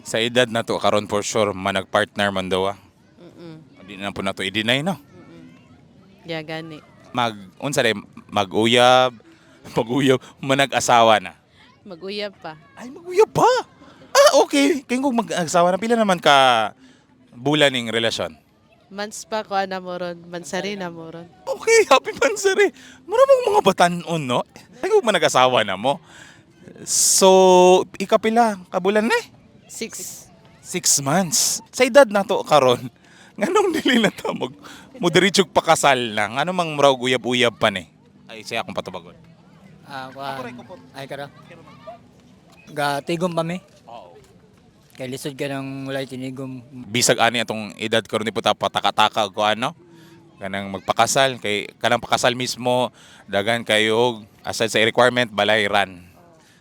Sa edad na to karon, for sure manag-partner man daw ah. Hindi na po na to i-deny, no. Yeah, gani. Mag unsa day, mag-uyab, mag-uyab, manag-asawa na. Mag-uyab pa. Ay, mag-uyab pa. Ah, okay. Kaya kung mag-asawa na, pila naman ka bulan ning relasyon? Months pa ko na mo ron. Mansari na mo ron. Okay, happy mansari. Mura mong mga batanon, no? Ay, kung manag-asawa na mo. So, ikapila, kabulan na eh. 6. 6 months. Sa edad na to karon, nganong dili na ta mag mo diretsog pakasal na? Ngano mang murag uyab-uyab pa ni? Ay, siya akong patubagon. Ah, kuan. Ay kara. Ga tigom pa mi. Oo. Kay lisod ka ng walay tinigom. Bisag ani atong edad karon, di po ta pataka-taka ko ano. Kanang magpakasal kay kanang pakasal mismo dagan kayo aside sa requirement balayran.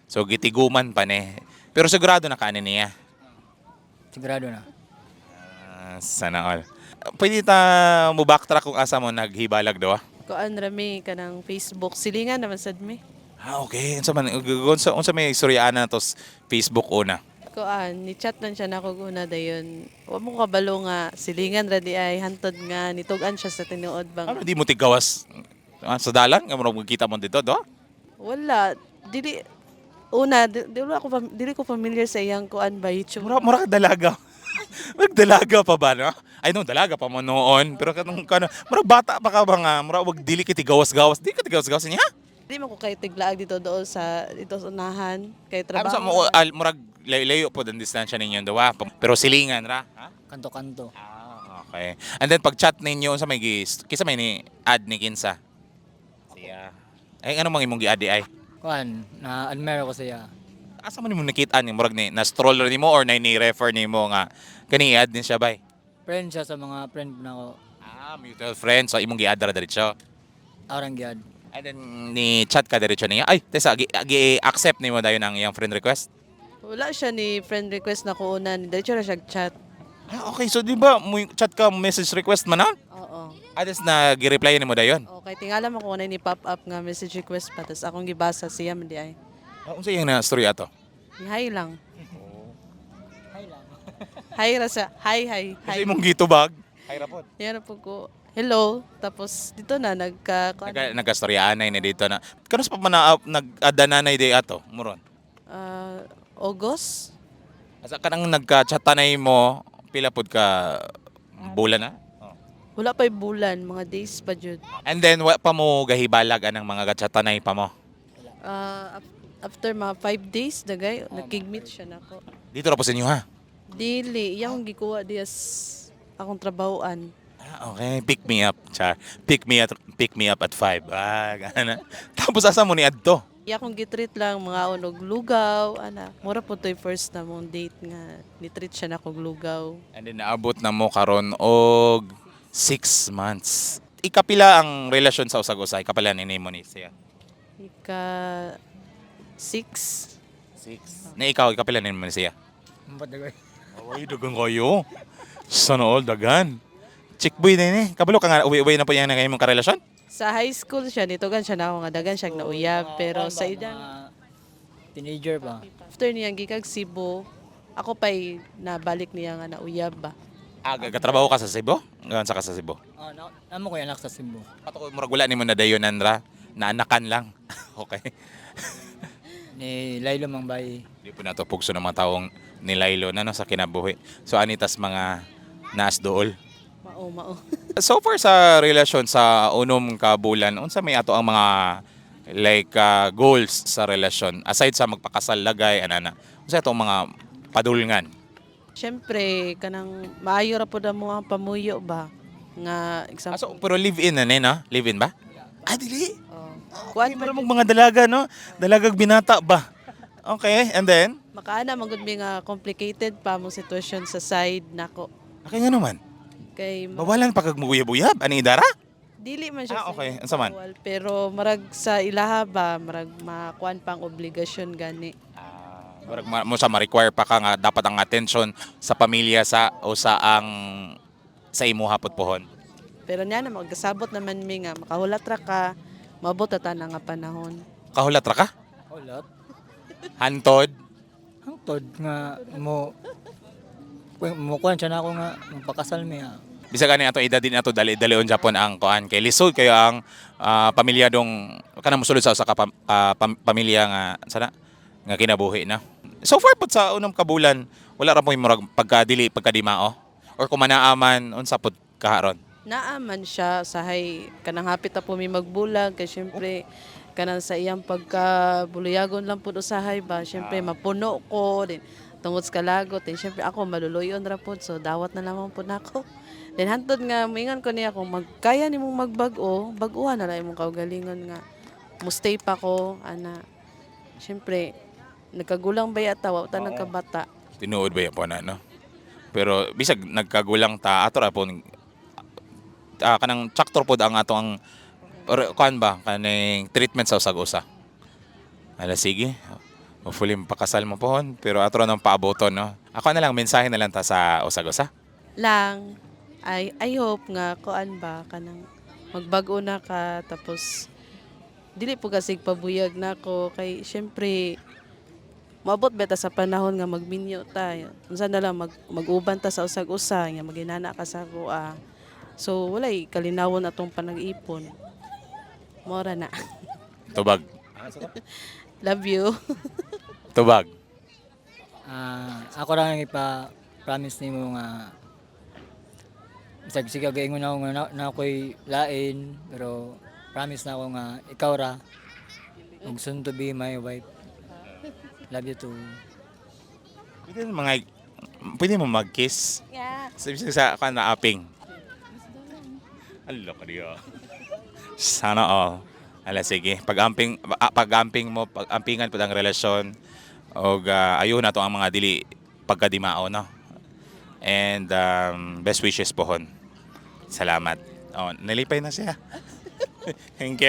So gitiguman pa ni. Pero sigurado na kaani niya. Sigurado na. Ah, sana all. Pwede ta mo backtrack kung asa mo naghibalag daw ah? Kuan rami kanang Facebook. Silingan naman sad mi. Ah, okay. Unsa man unsa may istoryaan na to sa Facebook una? Kuan, ni chat lang siya nako una dayon. Wa mo kabalo nga silingan ra di ay hantod nga nitug-an siya sa tinuod bang. Ano di mo tigawas ah, sa dalan nga murag magkita mo dito, do? Wala, dili una dili ko familiar sa iyang kuan ba YouTube. Mura ka dalaga. Murag dalaga pa ba, no? Ay no, dalaga pa mo noon. Pero kanang kano, murag bata pa ka ba nga, murag wag dili kiti gawas-gawas. Di ka gawas-gawas niya. Di man ko kay tiglaag dito doon sa dito sa unahan kay Trabaho. trabaho. Sa mo al, murag layo po ang distansya ninyo duwa. Pero silingan ra. Ha? Kanto-kanto. Ah, okay. And then pag chat ninyo unsa may gi kinsa may ni add ni kinsa? Siya. Ay, ano mang imong gi-add di ay? Kuan, na admire ko siya. Asa man nimo nakita ni murag ni na stroller nimo or na ni refer nimo nga kani i-add ni siya bay? Friend siya sa mga friend na ko. Ah, mutual friend, so imong gi-add ra diretso. Arang gyud. And then ni chat ka diretso niya. Ay, tesa gi accept nimo dayon ang iyang friend request. Wala siya ni friend request na ko una ni diretso ra siya chat. Ah, okay. So di ba mo chat ka message request man na? Oo. Ades na gi-reply nimo dayon. Okay, tingala mo ko na ni pop up nga message request pa tas akong gibasa siya man di ay. Ah, unsa iyang na story ato? Ni hi lang. Hi lang. Hi ra sa hi hi Kasi hi. imong gitubag. Hi rapod. Yan po ko. Hello. Tapos dito na nagka kuan, Nagkastoryaan na dito na. Kanus pa man na nag-adananay day ato, muron? Ah, August. Asa kanang nagka-chatanay mo, pila pod ka bulan na? Oh. Wala pa'y bulan, mga days pa jud. And then wa pa mo gahibalag anang mga gachatanay pa mo? Ah, after mga 5 days dagay nagkigmeet siya nako. Dito ra po sa inyo ha. Dili, iya akong gikuha diya akong trabahoan. Ah, okay. Pick me up, char. Pick me up at 5. Ah, gana. Tapos asa mo ni adto? Iya akong gitreat lang mga unog lugaw, ana. Mura po to'y first na mong date nga nitreat siya nako og lugaw. And then naabot na mo karon og 6 months. Ikapila ang relasyon sa usag-usay? Ikapila ni nimo ni siya? Ika 6. 6. Na ikaw, ikapila ni mo ni siya? Ampat dagay. Ay, dagan kayo. Sana all dagan. Chick boy din eh. Kabalo ka nga, uwi-uwi na po yan na kayo mong karelasyon? Sa high school siya nitugan siya nako nga dagan siya nauyab, pero sa idang Mga teenager pa. After niyang gikag Cebu, ako pa'y nabalik niya nga nauyab ba. Ah, gatrabaho ka sa Cebu? Gaan sa ka sa Cebu? Ah, na, namo ko yung anak sa Cebu. Ato ko murag wala nimo na dayon ra. Naanakan lang. Okay. Ni Lailo Mangbay. Di po nato pugso ng mga taong nilaylo na no sa kinabuhi. So anitas mga naas dool. Mao mao. So far sa relasyon sa unom ka bulan, unsa may ato ang mga like goals sa relasyon aside sa magpakasal lagay anana? Unsa ato ang mga padulngan? Siyempre kanang maayo ra pud mo ang pamuyo ba nga Ah, example. so, pero live in na ni no? Live in ba? Ah, dili. Oh. Kuan Kuan pa mong mga dalaga no? Dalagag binata ba? Okay, and then makaana man gud mi nga complicated pa mong sitwasyon sa side nako. Okay nga naman. Kay Bawalan pa kag muguyab-uyab ani idara? Dili man siya Ah, okay. sa Unsa man? bawal, pero marag sa ilaha ba marag makuan pang obligasyon gani. Ah, murag mo sa ma-require pa ka nga dapat ang attention sa pamilya sa o sa ang sa imuha pod pohon. Pero niya na magkasabot naman mi nga makahulat ra ka, maabot ta na nga panahon. Kahulat ra ka? Ulat. Hantod? Hangtod nga mo Mukuan siya na ako nga magpakasal mi. Ah. Bisag ani ato edad din ato dali-dalion Japon ang kuan kay lisod kayo ang pamilyadong kanang mosulod sa usa ka pamilya nga sana nga kinabuhi na. So far pud sa unang kabulan, wala ra mo murag pagkadili pagkadimao or kung manaaman unsa pud kaharon? Naa man siya sahay kanang hapit na po mi magbulag kay syempre kanang sa iyang pagka buluyagon lang pud usahay ba, syempre mapuno ko din tungod sa kalagot din, syempre ako maluluyon ra pud, so dawat na lamang pud nako. Then hantod nga moingon ko niya, kung magkaya nimong magbag-o, bag-uhan na lang imong kaugalingon nga mo stay pa ko ana. Syempre nagkagulang ba yata, wa ta nagkabata. Tinuod ba po na, no? Pero bisag nagkagulang ta ato ra po kanang chapter pod ang ato ang or, kuan ba kaning treatment sa usag-usa. Ala, sige. Hopefully mapakasal mo pohon pero ato ra nang paaboton, no. Ako na lang mensahe na lang ta sa usag-usa. Lang I hope nga kuan ba kanang magbag-o na ka, tapos dili po kasi pabuyag na ako kay syempre moabot beta sa panahon nga magminyo ta, unsa na lang mag-uban ta sa usag-usa nga maginana ka sa akoa, so walay kalinawon atong panag-ipon mora na. Tubag. Love you. Tubag. Ako ra ang ipa-promise nimo nga bisag sige gaingon ako nga na ako'y lain, pero promise na ako nga ikaw ra ug soon to be my wife. Love you too. Pwede mo mag-kiss. Yeah. Sa kuan na aping. Alo ka diyo. Sana all. Ala, sige, pag-amping mo, pag-ampingan pud ang relasyon og ayun na to ang mga dili pagkadimao, no. And best wishes pohon. Salamat. Oh, nalipay na siya. Thank you.